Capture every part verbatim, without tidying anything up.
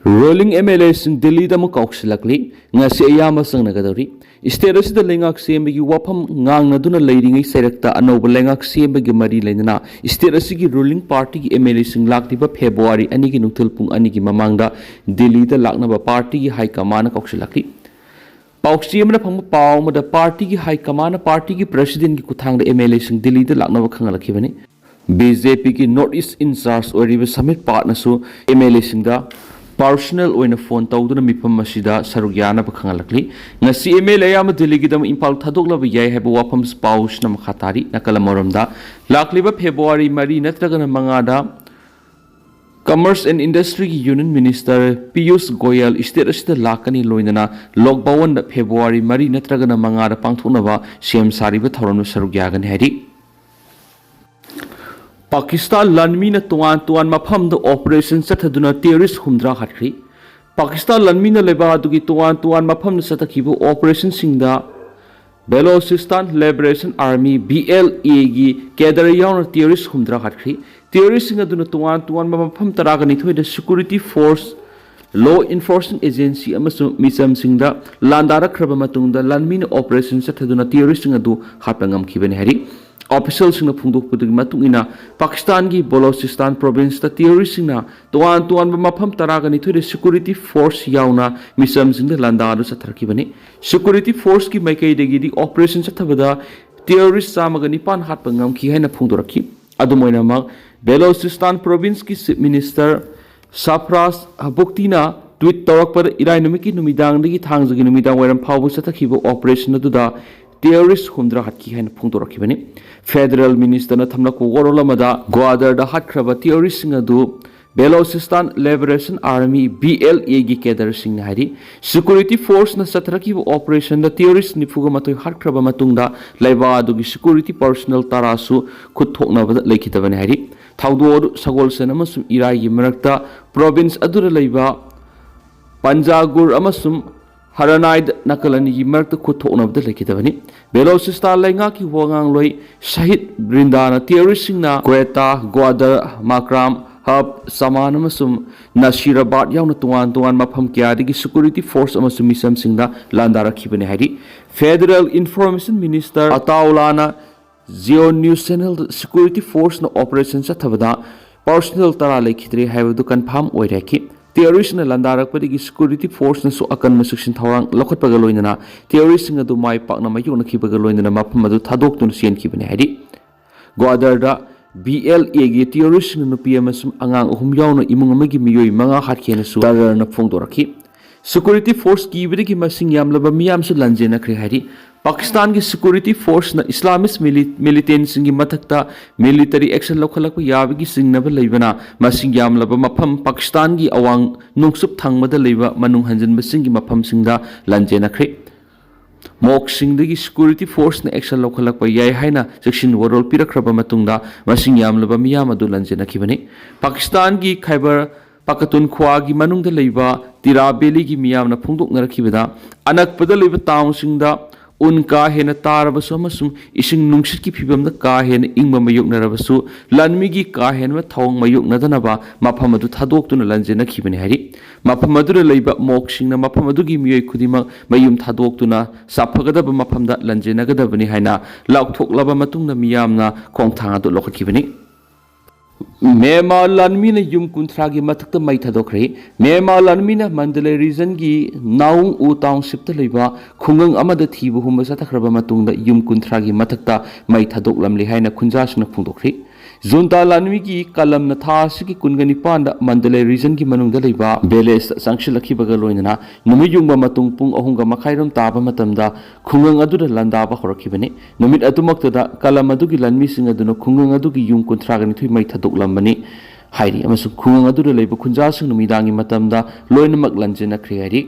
Ruling M L Aꯁꯤꯡ ꯗꯤꯜꯂꯤꯗ ꯑꯃꯨꯛ ꯀꯥꯎꯁꯤꯜꯂꯛꯂꯤ꯫ ꯉꯁꯤ ꯑꯌꯥꯝꯕ ꯆꯪꯅꯒꯗꯧꯔꯤ꯫ State ꯑꯁꯤꯗ ꯂꯩꯉꯥꯛ ꯁꯦꯝꯕꯒꯤ ꯋꯥꯐꯝ ꯉꯥꯡꯅꯗꯨꯅ ꯂꯩꯔꯤꯉꯩ ꯆꯩꯔꯛꯇ ꯑꯅꯧꯕ ꯂꯩꯉꯥꯛ ꯁꯦꯝꯕꯒꯤ ꯃꯔꯤ ꯂꯩꯅꯅ state ꯑꯁꯤꯒꯤ ruling partyꯒꯤ M L Aꯁꯤꯡ ꯂꯥꯛꯂꯤꯕ February ꯑꯅꯤꯒꯤ ꯅꯨꯡꯊꯤꯜ ꯄꯨꯡ ꯑꯅꯤꯒꯤ ꯃꯃꯥꯡꯗ ꯗꯤꯜꯂꯤꯗ ꯂꯥꯛꯅꯕ partyꯒꯤ high commandꯅ ꯀꯥꯎꯁꯤꯜꯂꯛꯂꯤ꯫ ꯄꯥꯎꯆꯦ ꯑꯃꯅ ꯐꯪꯕ ꯄꯥꯎ ꯑꯃꯗ partyꯒꯤ high commandꯅ partyꯒꯤ presidentꯀꯤ ꯈꯨꯠꯊꯥꯡꯗ M L Aꯁꯤꯡ ꯗꯤꯜꯂꯤꯗ ꯂꯥꯛꯅꯕ ꯈꯪꯍꯜꯂꯛꯈꯤꯕꯅꯤ꯫ BJPꯒꯤ North East in charge ꯑꯣꯏꯔꯤꯕ ꯁꯃꯤꯠ ꯄꯥꯠꯅꯁꯨ M L Aꯁꯤꯡꯗ personal ꯑꯣꯏꯅ phone ꯇꯧꯗꯨꯅ ꯃꯤꯐꯝ ꯑꯁꯤꯗ ꯁꯔꯨꯛ ꯌꯥꯅꯕ ꯈꯪꯍꯜꯂꯛꯂꯤ꯫ ꯉꯁꯤ M L A ꯑꯌꯥꯝꯕ ꯗꯤꯜꯂꯤꯒꯤꯗꯝ ꯏꯝꯐꯥꯜ ꯊꯥꯗꯣꯛꯂꯕ ꯌꯥꯏ ꯍꯥꯏꯕ ꯋꯥꯐꯝ ꯄꯥꯎꯁꯤꯅ ꯃꯈꯥ ꯇꯥꯔꯤ꯫ ꯅꯥꯀꯜ ꯑꯃꯔꯣꯝꯗ, ꯂꯥꯛꯂꯤꯕ February ꯃꯔꯤ ꯅꯠꯇ꯭ꯔꯒꯅ ꯃꯉꯥꯗ Commerce and Industryꯒꯤ Union Minister Piyush Goyal state ꯑꯁꯤꯗ ꯂꯥꯛꯀꯅꯤ꯫ ꯂꯣꯏꯅꯅ ꯂꯣꯛ ꯚꯋꯟꯗ February ꯃꯔꯤ ꯅꯠꯇ꯭ꯔꯒꯅ ꯃꯉꯥꯗ ꯄꯥꯡꯊꯣꯛꯅꯕ ꯁꯦꯝ ꯁꯥꯔꯤꯕ ꯊꯧꯔꯝꯗ ꯁꯔꯨꯛ ꯌꯥꯒꯅꯤ ꯍꯥꯏꯔꯤ꯫ ꯄꯥꯀꯤꯁꯇꯥꯟ ꯂꯥꯟꯃꯤꯅ ꯇꯣꯉꯥꯟ ꯇꯣꯉꯥꯟ ꯃꯐꯝꯗ operation ꯆꯠꯊꯗꯨꯅ terrorist ꯍꯨꯝꯗ꯭ꯔꯥ ꯍꯥꯠꯈ꯭ꯔꯤ꯫ ꯄꯥꯀꯤꯁꯇꯥꯟ ꯂꯥꯟꯃꯤꯅ ꯂꯩꯕꯥꯛ ꯑꯗꯨꯒꯤ ꯇꯣꯉꯥꯟ ꯇꯣꯉꯥꯟ ꯃꯐꯝꯗ ꯆꯠꯊꯈꯤꯕ operationꯁꯤꯡꯗ Balochistan Liberation Army, BLAꯒꯤ cadre ꯌꯥꯎꯅ terrorist ꯍꯨꯝꯗ꯭ꯔꯥ ꯍꯥꯠꯈ꯭ꯔꯤ꯫ Terroristꯁꯤꯡ ꯑꯗꯨꯅ ꯇꯣꯉꯥꯟ ꯇꯣꯉꯥꯟꯕ ꯃꯐꯝ ꯇꯔꯥꯒ ꯅꯤꯊꯣꯏꯗ security force, law enforcing agency ꯑꯃꯁꯨꯡ ꯃꯤꯆꯝꯁꯤꯡꯗ ꯂꯥꯟꯗꯥꯔꯛꯈ꯭ꯔꯕ ꯃꯇꯨꯡꯗ ꯂꯥꯟꯃꯤꯅ operation ꯆꯠꯊꯗꯨꯅ terroristꯁꯤꯡ ꯑꯗꯨ ꯍꯥꯠꯄ ꯉꯝꯈꯤꯕꯅꯤ ꯍꯥꯏꯔꯤ꯫ Officialꯁꯤꯡꯅ ꯐꯣꯡꯗꯣꯛꯄꯗꯨꯒꯤ ꯃꯇꯨꯡ ꯏꯟꯅ, ꯄꯥꯀꯤꯁꯇꯥꯟꯒꯤ Balochistan provinceꯇ terroristꯁꯤꯡꯅ ꯇꯣꯉꯥꯟ ꯇꯣꯉꯥꯟꯕ ꯃꯐꯝ ꯇꯔꯥꯒ ꯅꯤꯊꯣꯏꯗ security force ꯌꯥꯎꯅ ꯃꯤꯆꯝꯁꯤꯡꯗ ꯂꯥꯟꯗꯥꯗꯨ ꯆꯠꯊꯔꯛꯈꯤꯕꯅꯤ꯫ Security forceꯀꯤ ꯃꯥꯏꯀꯩꯗꯒꯤꯗꯤ operation ꯆꯠꯊꯕꯗ terrorist ꯆꯥꯝꯃꯒ ꯅꯤꯄꯥꯟ ꯍꯥꯠꯄ ꯉꯝꯈꯤ ꯍꯥꯏꯅ ꯐꯣꯡꯗꯣꯔꯛꯈꯤ꯫ ꯑꯗꯨꯝ ꯑꯣꯏꯅꯃꯛ, Balochistan provinceꯀꯤ Chief Minister Sarfraz Bugtiꯅ tweet ꯇꯧꯔꯛꯄꯗ, ꯏꯔꯥꯏ ꯅꯨꯃꯤꯠꯀꯤ ꯅꯨꯃꯤꯗꯥꯡꯗꯒꯤ ꯊꯥꯡꯖꯒꯤ ꯅꯨꯃꯤꯗꯥꯡ ꯋꯥꯏꯔꯝ ꯐꯥꯎꯕ ꯆꯠꯊꯈꯤꯕ operation ꯑꯗꯨꯗ terrorist ꯍꯨꯝꯗ꯭ꯔꯥ ꯍꯥꯠꯈꯤ ꯍꯥꯏꯅ ꯐꯣꯡꯗꯣꯔꯛꯈꯤꯕꯅꯤ꯫ Federal Ministerꯅ ꯊꯝꯂꯛꯄ ꯋꯥꯔꯣꯜ ꯑꯃꯗ, ꯒ꯭ꯋꯥꯗꯔꯗ ꯍꯥꯠꯈ꯭ꯔꯕ terroristꯁꯤꯡ ꯑꯗꯨ Balochistan Liberation Army, BLAꯒꯤ cadreꯁꯤꯡꯅ ꯍꯥꯏꯔꯤ꯫ Security forceꯅ ꯆꯠꯊꯔꯛꯈꯤꯕ operationꯗ terrorist ꯅꯤꯐꯨꯒ ꯃꯥꯊꯣꯏ ꯍꯥꯠꯈ꯭ꯔꯕ ꯃꯇꯨꯡꯗ, ꯂꯩꯕꯥꯛ ꯑꯗꯨꯒꯤ security personnel ꯇꯔꯥꯁꯨ ꯈꯨꯠ ꯊꯣꯛꯅꯕꯗ ꯂꯩꯈꯤꯗꯕꯅꯤ ꯍꯥꯏꯔꯤ꯫ ꯊꯧꯗꯣꯛ ꯑꯗꯨ ꯁꯒꯣꯜꯁꯦꯟ ꯑꯃꯁꯨꯡ ꯏꯔꯥꯏꯒꯤ ꯃꯔꯛꯇ province ꯑꯗꯨꯗ ꯂꯩꯕ ꯄꯟꯖꯥꯒꯨꯔ ꯑꯃꯁꯨꯡ ꯍꯔꯅꯥꯏꯗ ꯅꯥꯀꯜ ꯑꯅꯤꯒꯤ ꯃꯔꯛꯇ ꯈꯨꯠ ꯊꯣꯛꯅꯕꯗ ꯂꯩꯈꯤꯗꯕꯅꯤ꯫ ꯕꯦꯂꯣꯆꯤꯁ꯭ꯇꯥꯟ ꯂꯩꯉꯥꯛꯀꯤ ꯋꯥꯉꯥꯡꯂꯣꯏ ꯁꯍꯤꯗ ꯕ꯭ꯔꯤꯟꯗꯥꯅ terroristꯁꯤꯡꯅ ꯀ꯭ꯋꯦꯇꯥ, ꯒ꯭ꯋꯥꯗꯔ, ꯃꯥꯀ꯭ꯔꯥꯝ, ꯍꯕ, ꯁꯃꯥꯟ ꯑꯃꯁꯨꯡ ꯅꯁꯤꯔꯥꯕꯥꯗ ꯌꯥꯎꯅ ꯇꯣꯉꯥꯟ ꯇꯣꯉꯥꯟꯕ ꯃꯐꯝ ꯀꯌꯥꯗꯒꯤ security force ꯑꯃꯁꯨꯡ ꯃꯤꯁꯝꯁꯤꯡꯗ ꯂꯥꯟꯗꯥꯔꯛꯈꯤꯕꯅꯤ ꯍꯥꯏꯔꯤ꯫ Federal Information Minister ꯑꯇꯥꯎꯂꯥꯅ Zeo News Channel security forceꯅ operation ꯆꯠꯊꯕꯗ personnel ꯇꯔꯥ ꯂꯩꯈꯤꯗ꯭ꯔꯦ ꯍꯥꯏꯕꯗꯨ confirm ꯑꯣꯏꯔꯦ꯫ Terroristꯅ ꯂꯥꯟꯗꯥꯔꯛꯄꯗꯒꯤ security forceꯅꯁꯨ ꯑꯀꯟꯕ ꯆꯦꯛꯁꯤꯟ ꯊꯧꯔꯥꯡ ꯂꯧꯈꯠꯄꯒ ꯂꯣꯏꯅꯅ terroristꯁꯤꯡ ꯑꯗꯨ ꯃꯥꯏ ꯄꯥꯛꯅ ꯃꯥꯌꯣꯛꯅꯈꯤꯕꯒ ꯂꯣꯏꯅꯅ ꯃꯐꯝ ꯑꯗꯨ ꯊꯥꯗꯣꯛꯇꯨꯅ ꯆꯦꯟꯈꯤꯕꯅꯤ ꯍꯥꯏꯔꯤ꯫ ꯒ꯭ꯋꯥꯗꯔꯗ BLAꯒꯤ terroristꯁꯤꯡꯅ ꯅꯨꯄꯤ ꯑꯃꯁꯨꯡ ꯑꯉꯥꯡ ꯑꯍꯨꯝ ꯌꯥꯎꯅ ꯏꯃꯨꯡ ꯑꯃꯒꯤ ꯃꯤꯑꯣꯏ ꯃꯉꯥ ꯍꯥꯠꯈꯤ ꯍꯥꯏꯅꯁꯨ ꯇꯔꯔꯅ ꯐꯣꯡꯗꯣꯔꯛꯈꯤ꯫ Security force ꯀꯤꯕꯗꯒꯤ ꯃꯁꯤꯡ ꯌꯥꯝꯂꯕ ꯃꯤꯌꯥꯝꯁꯨ ꯂꯥꯟꯖꯦꯟꯅꯈ꯭ꯔꯦ ꯍꯥꯏꯔꯤ꯫ ꯄꯥꯀꯤꯁꯇꯥꯟꯒꯤ security forceꯅ Islamist mili-, militantꯁꯤꯡꯒꯤ ꯃꯊꯛꯇ military action ꯂꯧꯈꯠꯂꯛꯄ ꯌꯥꯕꯒꯤ ꯆꯤꯡꯅꯕ ꯂꯩꯕꯅ ꯃꯁꯤꯡ ꯌꯥꯝꯂꯕ ꯃꯐꯝ ꯄꯥꯀꯤꯁꯇꯥꯟꯒꯤ ꯑꯋꯥꯡ ꯅꯣꯡꯆꯨꯞ ꯊꯪꯕꯗ ꯂꯩꯕ ꯃꯅꯨꯡ ꯍꯟꯖꯤꯟꯕꯁꯤꯡꯒꯤ ꯃꯐꯝꯁꯤꯡꯗ ꯂꯥꯟꯖꯦꯟꯅꯈ꯭ꯔꯦ꯫ ꯃꯣꯛꯁꯤꯡꯗꯒꯤ security forceꯅ action ꯂꯧꯈꯠꯂꯛꯄ ꯌꯥꯏ ꯍꯥꯏꯅ ꯆꯦꯛꯁꯤꯟ ꯋꯥꯔꯣꯜ ꯄꯤꯔꯛꯈ꯭ꯔꯕ ꯃꯇꯨꯡꯗ ꯃꯁꯤꯡ ꯌꯥꯝꯂꯕ ꯃꯤꯌꯥꯝ ꯑꯗꯨ ꯂꯥꯟꯖꯦꯟꯅꯈꯤꯕꯅꯤ꯫ ꯄꯥꯀꯤꯁꯇꯥꯟꯒꯤ ꯈꯥꯏꯕꯔ ꯄꯥꯀꯇꯨꯟꯈ꯭ꯋꯥꯒꯤ ꯃꯅꯨꯡꯗ ꯂꯩꯕ ꯇꯤꯔꯥ ꯚꯦꯂꯤꯒꯤ ꯃꯤꯌꯥꯝꯅ ꯐꯣꯡꯗꯣꯛꯅꯔꯛꯈꯤꯕꯗ ꯑꯅꯛꯄꯗ ꯂꯩꯕ townꯁꯤꯡꯗ ꯎꯟ ꯀꯥ ꯍꯦꯟꯅ ꯇꯥꯔꯕꯁꯨ ꯑꯃꯁꯨꯡ ꯏꯁꯤꯡ ꯅꯨꯡꯁꯤꯠꯀꯤ ꯐꯤꯕꯝꯗ ꯀꯥ ꯍꯦꯟꯅ ꯏꯪꯕ ꯃꯥꯌꯣꯛꯅꯔꯕꯁꯨ ꯂꯥꯟꯃꯤꯒꯤ ꯀꯥ ꯍꯦꯟꯕ ꯊꯧꯑꯣꯡ ꯃꯥꯌꯣꯛꯅꯗꯅꯕ ꯃꯐꯝ ꯑꯗꯨ ꯊꯥꯗꯣꯛꯇꯨꯅ ꯂꯥꯟꯖꯦꯟꯅꯈꯤꯕꯅꯤ ꯍꯥꯏꯔꯤ꯫ ꯃꯐꯝ ꯑꯗꯨꯗ ꯂꯩꯕ ꯃꯣꯛꯁꯤꯡꯅ ꯃꯐꯝ ꯑꯗꯨꯒꯤ ꯃꯤꯑꯣꯏ ꯈꯨꯗꯤꯡꯃꯛ ꯃꯌꯨꯝ ꯊꯥꯗꯣꯛꯇꯨꯅ ꯁꯥꯐꯒꯗꯕ ꯃꯐꯝꯗ ꯂꯥꯟꯖꯦꯟꯅꯒꯗꯕꯅꯤ ꯍꯥꯏꯅ ꯂꯥꯎꯊꯣꯛꯂꯕ ꯃꯇꯨꯡꯗ ꯃꯤꯌꯥꯝꯅ ꯈꯣꯡꯊꯥꯡ ꯑꯗꯨ ꯂꯧꯈꯠꯈꯤꯕꯅꯤ꯫ ꯃ꯭ꯌꯥꯟꯃꯥꯔ ꯂꯥꯟꯃꯤꯅ ꯌꯨꯝ ꯀꯨꯟꯊ꯭ꯔꯥꯒꯤ ꯃꯊꯛꯇ ꯃꯩ ꯊꯥꯗꯣꯛꯈ꯭ꯔꯦ꯫ ꯃ꯭ꯌꯥꯟꯃꯥꯔ ꯂꯥꯟꯃꯤꯅ ꯃꯟꯗꯂꯦ regionꯒꯤ ꯅꯥꯎꯡ ꯎ townshipꯇ ꯂꯩꯕ ꯈꯨꯡꯒꯪ ꯑꯃꯗ ꯊꯤꯕ ꯍꯨꯝꯕ ꯆꯠꯊꯈ꯭ꯔꯕ ꯃꯇꯨꯡꯗ ꯌꯨꯝ ꯀꯨꯟꯊ꯭ꯔꯥꯒꯤ ꯃꯊꯛꯇ ꯃꯩ ꯊꯥꯗꯣꯛꯂꯝꯂꯦ ꯍꯥꯏꯅ ꯈꯨꯟꯖꯥꯁꯤꯡꯅ ꯐꯣꯡꯗꯣꯛꯈ꯭ꯔꯦ꯫ ꯖꯨꯟꯇꯥ ꯂꯥꯟꯃꯤꯒꯤ ꯀꯂꯝꯅ ꯊꯥ ꯑꯁꯤꯒꯤ ꯀꯨꯟꯒ ꯅꯤꯄꯥꯟꯗ ꯃꯟꯗꯂꯦ regionꯒꯤ ꯃꯅꯨꯡꯗ ꯂꯩꯕ villageꯇ ꯆꯪꯁꯤꯜꯂꯛꯈꯤꯕꯒ ꯂꯣꯏꯅꯅ ꯅꯨꯃꯤꯠ ꯌꯨꯡꯕ ꯃꯇꯨꯡ ꯄꯨꯡ ꯑꯍꯨꯝꯒ ꯃꯈꯥꯏꯔꯣꯝ ꯇꯥꯕ ꯃꯇꯝꯗ ꯈꯨꯡꯒꯪ ꯑꯗꯨꯗ ꯂꯥꯟꯗꯥꯕ ꯍꯧꯔꯛꯈꯤꯕꯅꯤ꯫ ꯅꯨꯃꯤꯠ ꯑꯗꯨꯃꯛꯇꯗ ꯀꯂꯝ ꯑꯗꯨꯒꯤ ꯂꯥꯟꯃꯤꯁꯤꯡ ꯑꯗꯨꯅ ꯈꯨꯡꯒꯪ ꯑꯗꯨꯒꯤ ꯌꯨꯝ ꯀꯨꯟꯊ꯭ꯔꯥꯒ ꯅꯤꯊꯣꯏ ꯃꯩ ꯊꯥꯗꯣꯛꯂꯝꯕꯅꯤ ꯍꯥꯏꯔꯤ ꯑꯃꯁꯨꯡ ꯈꯨꯡꯒꯪ ꯑꯗꯨꯗ ꯂꯩꯕ ꯈꯨꯟꯖꯥꯁꯤꯡ ꯅꯨꯃꯤꯗꯥꯡꯒꯤ ꯃꯇꯝꯗ ꯂꯣꯏꯅꯃꯛ ꯂꯥꯟꯖꯦꯟꯅꯈ꯭ꯔꯦ ꯍꯥꯏꯔꯤ꯫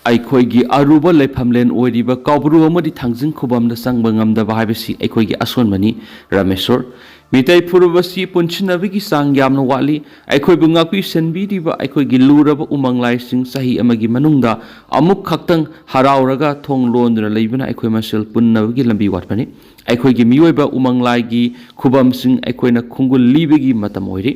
ꯑꯩꯈꯣꯏꯒꯤ ꯑꯔꯨꯕ ꯂꯩꯐꯝꯂꯦꯟ ꯑꯣꯏꯔꯤꯕ ꯀꯧꯕ꯭ꯔꯨ ꯑꯃꯗꯤ ꯊꯥꯡꯖꯤꯡ ꯈꯨꯕꯝꯗ ꯆꯪꯕ ꯉꯝꯗꯕ ꯍꯥꯏꯕꯁꯤ ꯑꯩꯈꯣꯏꯒꯤ ꯑꯁꯣꯟꯕꯅꯤ꯫ ꯔꯥꯃꯦꯁꯣꯔ, ꯃꯤꯇꯩ ꯐꯨꯔꯨꯞ ꯑꯁꯤ ꯄꯨꯟꯁꯤꯟꯅꯕꯒꯤ ꯆꯥꯡ ꯌꯥꯝꯅ ꯋꯥꯠꯂꯤ꯫ ꯑꯩꯈꯣꯏꯕꯨ ꯉꯥꯛꯄꯤ ꯁꯦꯟꯕꯤꯔꯤꯕ ꯑꯩꯈꯣꯏꯒꯤ ꯂꯨꯔꯕ ꯎꯃꯪ ꯂꯥꯏꯁꯤꯡ ꯆꯍꯤ ꯑꯃꯒꯤ ꯃꯅꯨꯡꯗ ꯑꯃꯨꯛ ꯈꯛꯇꯪ ꯍꯔꯥꯎꯔꯒ ꯊꯣꯡ ꯂꯣꯟꯗꯨꯅ ꯂꯩꯕꯅ ꯑꯩꯈꯣꯏ ꯃꯁꯦꯜ ꯄꯨꯟꯅꯕꯒꯤ ꯂꯝꯕꯤ ꯋꯥꯠꯄꯅꯤ꯫ ꯑꯩꯈꯣꯏꯒꯤ ꯃꯤꯑꯣꯏꯕ ꯎꯃꯪ ꯂꯥꯏꯒꯤ ꯈꯨꯕꯝꯁꯤꯡ ꯑꯩꯈꯣꯏꯅ ꯈꯣꯡꯒꯨꯜ ꯂꯤꯕꯒꯤ ꯃꯇꯝ ꯑꯣꯏꯔꯤ꯫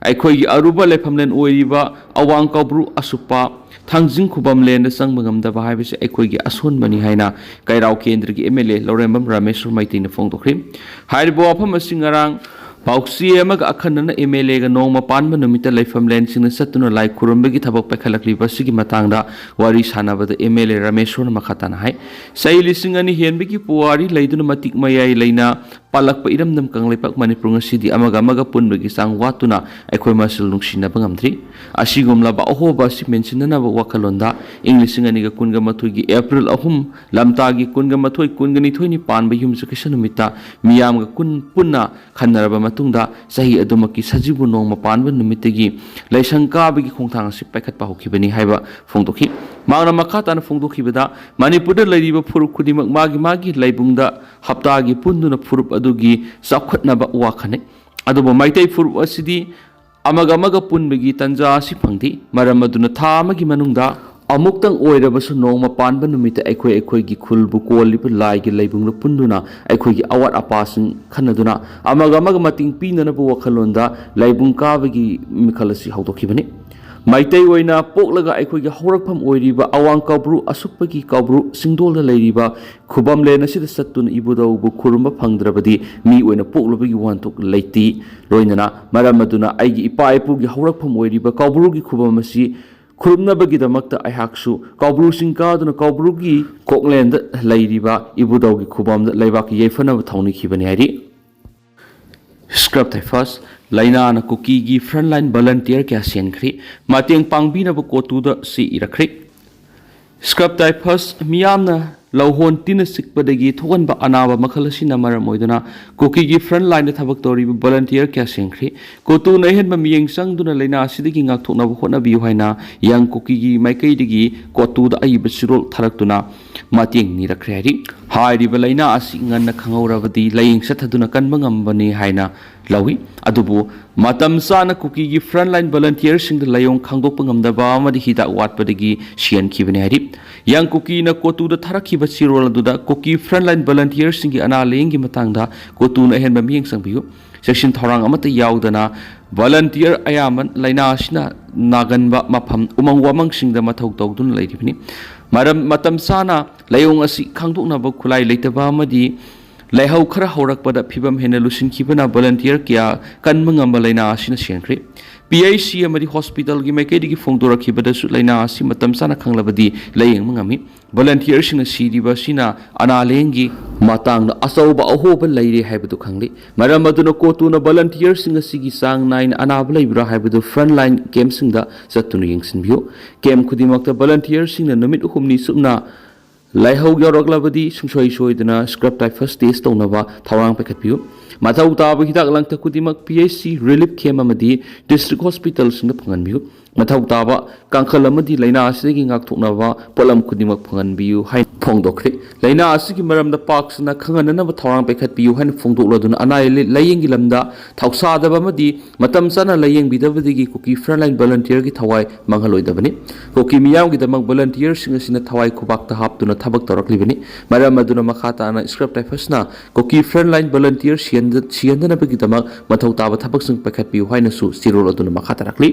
ꯑꯩꯈꯣꯏꯒꯤ ꯑꯔꯨꯕ ꯂꯩꯐꯝꯂꯦꯟ ꯑꯣꯏꯔꯤꯕ ꯑꯋꯥꯡ ꯀꯧꯕ꯭ꯔꯨ ꯑꯁꯨꯞꯄ ꯊꯥꯡꯖꯤꯡ ꯈꯨꯕꯝꯂꯦꯟꯗ ꯆꯪꯕ ꯉꯝꯗꯕ ꯍꯥꯏꯕꯁꯤ ꯑꯩꯈꯣꯏꯒꯤ ꯑꯁꯣꯟꯕꯅꯤ ꯍꯥꯏꯅ ꯀꯩꯔꯥꯎ ꯀꯦꯟꯗ꯭ꯔꯒꯤ ꯑꯦꯝ ꯑꯦꯜ ꯑꯦ ꯂꯧꯔꯦꯝꯕꯝ ꯔꯥꯃꯦꯁꯣꯔ ꯃꯩꯇꯩꯅ ꯐꯣꯡꯗꯣꯛꯈ꯭ꯔꯤ꯫ ꯍꯥꯏꯔꯤꯕ ꯋꯥꯐꯝ ꯑꯁꯤ ꯉꯔꯥꯡ ꯄꯥꯎꯆꯦ ꯑꯃꯒ ꯑꯈꯟꯅꯅ ꯑꯦꯝ ꯑꯦꯜ ꯑꯦꯒ ꯅꯣꯡꯃ ꯄꯥꯟꯕ ꯅꯨꯃꯤꯠꯇ ꯂꯩꯐꯝꯂꯦꯟꯁꯤꯡꯗ ꯆꯠꯇꯨꯅ ꯂꯥꯏ ꯈꯨꯔꯨꯝꯕꯒꯤ ꯊꯕꯛ ꯄꯥꯏꯈꯠꯂꯛꯂꯤꯕ ꯑꯁꯤꯒꯤ ꯃꯇꯥꯡꯗ ꯋꯥꯔꯤ ꯁꯥꯟꯅꯕꯗ ꯑꯦꯝ ꯑꯦꯜ ꯑꯦ ꯔꯥꯃꯦꯁꯣꯔꯅ ꯃꯈꯥ ꯇꯥꯅ ꯍꯥꯏ, ꯆꯍꯤ ꯂꯤꯁꯤꯡ ꯑꯅꯤ ꯍꯦꯟꯕꯒꯤ ꯄꯨꯋꯥꯔꯤ ꯂꯩꯗꯨꯅ ꯃꯇꯤꯛ ꯃꯌꯥꯏ ꯂꯩꯅ ꯄꯥꯜꯂꯛꯄ ꯏꯔꯝꯗꯝ ꯀꯪꯂꯩꯄꯥꯛ ꯃꯅꯤꯄꯨꯔ ꯉꯁꯤꯗꯤ ꯑꯃꯒ ꯑꯃꯒ ꯄꯨꯟꯕꯒꯤ ꯆꯥꯡ ꯋꯥꯠꯇꯨꯅ ꯑꯩꯈꯣꯏ ꯃꯁꯦꯜ ꯅꯨꯡꯁꯤꯅꯕ ꯉꯝꯗ꯭ꯔꯤ꯫ ꯑꯁꯤꯒꯨꯝꯂꯕ ꯑꯍꯣꯕ ꯑꯁꯤ ꯃꯦꯟꯁꯤꯟꯅꯅꯕ ꯋꯥꯈꯜꯂꯣꯟꯗ ꯏꯪ ꯂꯤꯁꯤꯡ ꯑꯅꯤꯒ ꯀꯨꯟꯒ ꯃꯥꯊꯣꯏꯒꯤ ꯑꯦꯄ꯭ꯔꯤꯜ ꯑꯍꯨꯝ, ꯂꯝꯇꯥꯒꯤ ꯀꯨꯟꯒ ꯃꯥꯊꯣꯏ, ꯀꯨꯟꯒ ꯅꯤꯊꯣꯏꯅꯤ ꯄꯥꯟꯕ ꯌꯨꯝꯁꯀꯩꯁ ꯅꯨꯃꯤꯠꯇ ꯃꯤꯌꯥꯝꯒ ꯀꯨꯟ ꯄꯨꯟꯅ ꯈꯟꯅꯔꯕ ꯃꯇꯨꯡꯗ ꯆꯍꯤ ꯑꯗꯨꯃꯛꯀꯤ ꯁꯖꯤꯕꯨ ꯅꯣꯡꯃ ꯄꯥꯟꯕ ꯅꯨꯃꯤꯠꯇꯒꯤ ꯂꯥꯏꯁꯪ ꯀꯥꯕꯒꯤ ꯈꯣꯡꯊꯥꯡ ꯑꯁꯤ ꯄꯥꯏꯈꯠꯄ ꯍꯧꯈꯤꯕꯅꯤ ꯍꯥꯏꯕ ꯐꯣꯡꯗꯣꯛꯈꯤ꯫ ꯃꯍꯥꯛꯅ ꯃꯈꯥ ꯇꯥꯅ ꯐꯣꯡꯗꯣꯛꯈꯤꯕꯗ, ꯃꯅꯤꯄꯨꯔꯗ ꯂꯩꯔꯤꯕ ꯐꯨꯔꯨꯞ ꯈꯨꯗꯤꯡꯃꯛ ꯃꯥꯒꯤ ꯃꯥꯒꯤ ꯂꯩꯕꯨꯡꯗ ꯍꯞꯇꯥꯒꯤ ꯄꯨꯟꯗꯨꯅ ꯐꯨꯔꯨꯞ ꯑꯗꯨꯒꯤ ꯆꯥꯎꯈꯠꯅꯕ ꯋꯥ ꯈꯟꯅꯩ꯫ ꯑꯗꯨꯕꯨ ꯃꯩꯇꯩ ꯐꯨꯔꯨꯞ ꯑꯁꯤꯗꯤ ꯑꯃꯒ ꯑꯃꯒ ꯄꯨꯟꯕꯒꯤ ꯇꯟꯖꯥ ꯑꯁꯤ ꯐꯪꯗꯦ꯫ ꯃꯔꯝ ꯑꯗꯨꯅ ꯊꯥ ꯑꯃꯒꯤ ꯃꯅꯨꯡꯗ ꯑꯃꯨꯛꯇꯪ ꯑꯣꯏꯔꯕꯁꯨ ꯅꯣꯡꯃ ꯄꯥꯟꯕ ꯅꯨꯃꯤꯠꯇ ꯑꯩꯈꯣꯏ ꯑꯩꯈꯣꯏꯒꯤ ꯈꯨꯜꯕꯨ ꯀꯣꯜꯂꯤꯕ ꯂꯥꯏꯒꯤ ꯂꯩꯕꯨꯡꯗ ꯄꯨꯟꯗꯨꯅ ꯑꯩꯈꯣꯏꯒꯤ ꯑꯋꯥꯠ ꯑꯄꯥꯁꯤꯡ ꯈꯟꯅꯗꯨꯅ ꯑꯃꯒ ꯑꯃꯒ ꯃꯇꯦꯡ ꯄꯤꯅꯅꯕ ꯋꯥꯈꯜꯂꯣꯟꯗ ꯂꯥꯏꯕꯨꯡ ꯀꯥꯕꯒꯤ ꯃꯤꯈꯜ ꯑꯁꯤ ꯍꯧꯗꯣꯛꯈꯤꯕꯅꯤ꯫ ꯃꯩꯇꯩ ꯑꯣꯏꯅ ꯄꯣꯛꯂꯒ ꯑꯩꯈꯣꯏꯒꯤ ꯍꯧꯔꯛꯐꯝ ꯑꯣꯏꯔꯤꯕ ꯑꯋꯥꯡ ꯀꯧꯕ꯭ꯔꯨ ꯑꯁꯨꯞꯄꯒꯤ ꯀꯧꯕ꯭ꯔꯨ ꯆꯤꯡꯗꯣꯜꯗ ꯂꯩꯔꯤꯕ ꯈꯨꯕꯝꯂꯦꯟ ꯑꯁꯤꯗ ꯆꯠꯇꯨꯅ ꯏꯕꯨꯙꯧꯕꯨ ꯈꯨꯔꯨꯝꯕ ꯐꯪꯗ꯭ꯔꯕꯗꯤ ꯃꯤ ꯑꯣꯏꯅ ꯄꯣꯛꯂꯨꯕꯒꯤ ꯋꯥꯍꯟꯊꯣꯛ ꯂꯩꯇꯦ꯫ ꯂꯣꯏꯅꯅ ꯃꯔꯝ ꯑꯗꯨꯅ ꯑꯩꯒꯤ ꯏꯄꯥ ꯏꯄꯨꯒꯤ ꯍꯧꯔꯛꯐꯝ ꯑꯣꯏꯔꯤꯕ ꯀꯧꯕ꯭ꯔꯨꯒꯤ ꯈꯨꯕꯝ ꯑꯁꯤ ꯈꯨꯔꯨꯝꯅꯕꯒꯤꯗꯃꯛꯇ ꯑꯩꯍꯥꯛꯁꯨ ꯀꯧꯕ꯭ꯔꯨ ꯆꯤꯡ ꯀꯥꯗꯨꯅ ꯀꯧꯕ꯭ꯔꯨꯒꯤ ꯀꯣꯛꯂꯦꯟꯗ ꯂꯩꯔꯤꯕ ꯏꯕꯨꯙꯧꯒꯤ ꯈꯨꯕꯝꯗ ꯂꯩꯕꯥꯛꯀꯤ ꯌꯥꯏꯐꯅꯕ ꯊꯧꯅꯤꯈꯤꯕꯅꯤ ꯍꯥꯏꯔꯤ꯫ Scrub Typhus ꯂꯥꯏꯅꯥꯅ ꯀꯨꯀꯤꯒꯤ frontline volunteer ꯀꯌꯥ ꯁꯤꯍꯟꯈ꯭ꯔꯦ꯫ ꯃꯇꯦꯡ ꯄꯥꯡꯕꯤꯅꯕ ꯀꯣꯇꯨꯗ ꯆꯦ ꯏꯔꯛꯈ꯭ꯔꯦ꯫ Scrub typhus ꯃꯤꯌꯥꯝꯅ ꯂꯧꯍꯣꯟ ꯇꯤꯟꯅ ꯆꯤꯛꯄꯗꯒꯤ ꯊꯣꯛꯍꯟꯕ ꯑꯅꯥꯕ ꯃꯈꯜ ꯑꯁꯤꯅ ꯃꯔꯝ ꯑꯣꯏꯗꯨꯅ ꯀꯨꯀꯤꯒꯤ front line ꯗ ꯊꯕꯛ ꯇꯧꯔꯤꯕ volunteer ꯀꯌꯥ ꯁꯤꯈ꯭ꯔꯦ꯫ ꯀꯣꯇꯨꯅ ꯑꯍꯦꯟꯕ ꯃꯤꯠꯌꯦꯡ ꯆꯪꯗꯨꯅ ꯂꯥꯏꯅꯥ ꯑꯁꯤꯗꯒꯤ ꯉꯥꯛꯊꯣꯛꯅꯕ ꯍꯣꯠꯅꯕꯤꯌꯨ ꯍꯥꯏꯅ ꯌꯪ ꯀꯨꯀꯤꯒꯤ ꯃꯥꯏꯀꯩꯗꯒꯤ ꯀꯣꯇꯨꯗ ꯑꯏꯕ ꯆꯦꯔꯣꯜ ꯊꯥꯔꯛꯇꯨꯅ ꯃꯇꯦꯡ ꯅꯤꯔꯛꯈ꯭ꯔꯦ ꯍꯥꯏꯔꯤ꯫ ꯍꯥꯏꯔꯤꯕ ꯂꯥꯏꯅꯥ ꯑꯁꯤ ꯉꯟꯅ ꯈꯪꯍꯧꯔꯕꯗꯤ ꯂꯥꯏꯌꯦꯡ ꯆꯠꯊꯗꯨꯅ ꯀꯟꯕ ꯉꯝꯕꯅꯤ ꯍꯥꯏꯅ ꯂꯧꯏ꯫ ꯑꯗꯨꯕꯨ ꯃꯇꯝ ꯆꯥꯅ ꯀꯨꯀꯤꯒꯤ front line volunteer ꯁꯤꯡꯗ ꯂꯥꯏꯑꯣꯡ ꯈꯪꯗꯣꯛꯄ ꯉꯝꯗꯕ ꯑꯃꯗꯤ ꯍꯤꯗꯥꯛ ꯋꯥꯠꯄꯗꯒꯤ ꯁꯤꯍꯟꯈꯤꯕꯅꯤ ꯍꯥꯏꯔꯤ꯫ ꯌꯪ ꯀꯨꯀꯤꯅ ꯀꯣꯇꯨꯗ ꯊꯥꯔꯛꯈꯤꯕ ꯆꯦꯔꯣꯜ ꯑꯗꯨꯗ ꯀꯨꯀꯤ front line volunteer ꯁꯤꯡꯒꯤ ꯑꯅꯥ ꯂꯥꯏꯌꯦꯡꯒꯤ ꯃꯇꯥꯡꯗ ꯀꯣꯇꯨꯅ ꯑꯍꯦꯟꯕ ꯃꯤꯠꯌꯦꯡ ꯆꯪꯕꯤꯌꯨ꯫ ꯆꯦꯛꯁꯤꯟ ꯊꯧꯔꯥꯡ ꯑꯃꯠꯇ ꯌꯥꯎꯗꯅ volunteer ꯑꯌꯥꯝꯕ ꯂꯥꯏꯅꯥ ꯑꯁꯤꯅ ꯅꯥꯒꯟꯕ ꯃꯐꯝ ꯎꯃꯪ ꯋꯥꯃꯪꯁꯤꯡꯗ ꯃꯊꯧ ꯇꯧꯗꯨꯅ ꯂꯩꯔꯤꯕꯅꯤ꯫ ꯃꯔꯝ ꯃꯇꯝ ꯆꯥꯅ ꯂꯥꯏꯑꯣꯡ ꯑꯁꯤ ꯈꯪꯗꯣꯛꯅꯕ ꯈꯨꯠꯂꯥꯏ ꯂꯩꯇꯕ ꯑꯃꯗꯤ ꯂꯥꯏꯍꯧ ꯈꯔ ꯍꯧꯔꯛꯄꯗ ꯐꯤꯚꯝ ꯍꯦꯟꯅ ꯂꯨꯁꯤꯟꯈꯤꯕꯅ volunteer ꯀꯌꯥ ꯀꯟꯕ ꯉꯝꯕ ꯂꯥꯏꯅꯥ ꯑꯁꯤꯅ ꯁꯤꯍꯟꯈ꯭ꯔꯦ꯫ P H C ꯑꯃꯗꯤ hospital ꯒꯤ ꯃꯥꯏꯀꯩꯗꯒꯤ ꯐꯣꯡꯗꯣꯔꯛꯈꯤꯕꯗꯁꯨ ꯂꯥꯏꯅꯥ ꯑꯁꯤ ꯃꯇꯝ ꯆꯥꯅ ꯈꯪꯂꯕꯗꯤ ꯂꯥꯏꯌꯦꯡꯕ ꯉꯝꯃꯤ꯫ Volunteer ꯁꯤꯡꯅ ꯁꯤꯔꯤꯕ ꯑꯁꯤꯅ ꯑꯅꯥ ꯂꯥꯏꯌꯦꯡꯒꯤ ꯃꯇꯥꯡꯗ ꯑꯆꯧꯕ ꯑꯍꯣꯕ ꯂꯩꯔꯦ ꯍꯥꯏꯕꯗꯨ ꯈꯪꯂꯤ꯫ ꯃꯔꯝ ꯑꯗꯨꯅ ꯀꯣꯇꯨꯅ volunteer ꯁꯤꯡ ꯑꯁꯤꯒꯤ ꯆꯥꯡ ꯅꯥꯏꯅ ꯑꯅꯥꯕ ꯂꯩꯕ꯭ꯔꯥ ꯍꯥꯏꯕꯗꯨ front line camp ꯁꯤꯡꯗ ꯆꯠꯇꯨꯅ ꯌꯦꯡꯁꯤꯟꯕꯤꯌꯨ꯫ Camp ꯈꯨꯗꯤꯡꯃꯛꯇ volunteer ꯁꯤꯡꯅ ꯅꯨꯃꯤꯠ ꯍꯨꯝꯅꯤ ꯆꯨꯞꯅ ꯂꯥꯏꯍꯧ ꯌꯥꯎꯔꯛꯂꯕꯗꯤ ꯁꯨꯡꯁꯣꯏ ꯁꯣꯏꯗꯅ scrub typhus test ꯇꯧꯅꯕ ꯊꯧꯔꯥꯡ ꯄꯥꯏꯈꯠꯄꯤꯌꯨ꯫ ꯃꯊꯧ ꯇꯥꯕ ꯍꯤꯗꯥꯛ ꯂꯥꯡꯊꯛ ꯈꯨꯗꯤꯡꯃꯛ P H C, relief camp ꯑꯃꯗꯤ district hospital ꯁꯤꯡꯗ ꯐꯪꯍꯟꯕꯤꯌꯨ꯫ ꯃꯊꯧ ꯇꯥꯕ ꯀꯥꯡꯈꯜ ꯑꯃꯗꯤ ꯂꯥꯏꯅꯥ ꯑꯁꯤꯗꯒꯤ ꯉꯥꯛꯊꯣꯛꯅꯕ ꯄꯣꯠꯂꯝ ꯈꯨꯗꯤꯡꯃꯛ ꯐꯪꯍꯟꯕꯤꯌꯨ ꯍꯥꯏꯅ ꯐꯣꯡꯗꯣꯛꯈ꯭ꯔꯦ꯫ ꯂꯥꯏꯅꯥ ꯑꯁꯤꯒꯤ ꯃꯔꯝꯗ ꯄꯥꯛ ꯁꯟꯅ ꯈꯪꯍꯟꯅꯅꯕ ꯊꯧꯔꯥꯡ ꯄꯥꯏꯈꯠꯄꯤꯌꯨ ꯍꯥꯏꯅ ꯐꯣꯡꯗꯣꯛꯂꯗꯨꯅ ꯑꯅꯥ ꯂꯥꯏꯌꯦꯡꯒꯤ ꯂꯝꯗ ꯊꯧꯁꯥꯗꯕ ꯑꯃꯗꯤ ꯃꯇꯝ ꯆꯥꯅ ꯂꯥꯏꯌꯦꯡꯕꯤꯗꯕꯗꯒꯤ ꯀꯨꯀꯤ front line volunteer ꯒꯤ ꯊꯋꯥꯏ ꯃꯥꯡꯍꯜꯂꯣꯏꯗꯕꯅꯤ꯫ ꯀꯨꯀꯤ ꯃꯤꯌꯥꯝꯒꯤꯗꯃꯛ volunteer ꯁꯤꯡ ꯑꯁꯤꯅ ꯊꯋꯥꯏ ꯈꯨꯕꯥꯛꯇ ꯍꯥꯞꯇꯨꯅ ꯊꯕꯛ ꯇꯧꯔꯛꯂꯤꯕꯅꯤ꯫ ꯃꯔꯝ ꯑꯗꯨꯅ ꯃꯈꯥ ꯇꯥꯅ scrub typhus ꯅ ꯀꯨꯀꯤ front line volunteer ꯁꯤꯍꯟꯗ-, ꯁꯤꯍꯟꯗꯅꯕꯒꯤꯗꯃꯛ ꯃꯊꯧ ꯇꯥꯕ ꯊꯕꯛꯁꯤꯡ ꯄꯥꯏꯈꯠꯄꯤꯌꯨ ꯍꯥꯏꯅꯁꯨ ꯆꯦꯔꯣꯜ ꯑꯗꯨꯅ ꯃꯈꯥ ꯇꯥꯔꯛꯂꯤ꯫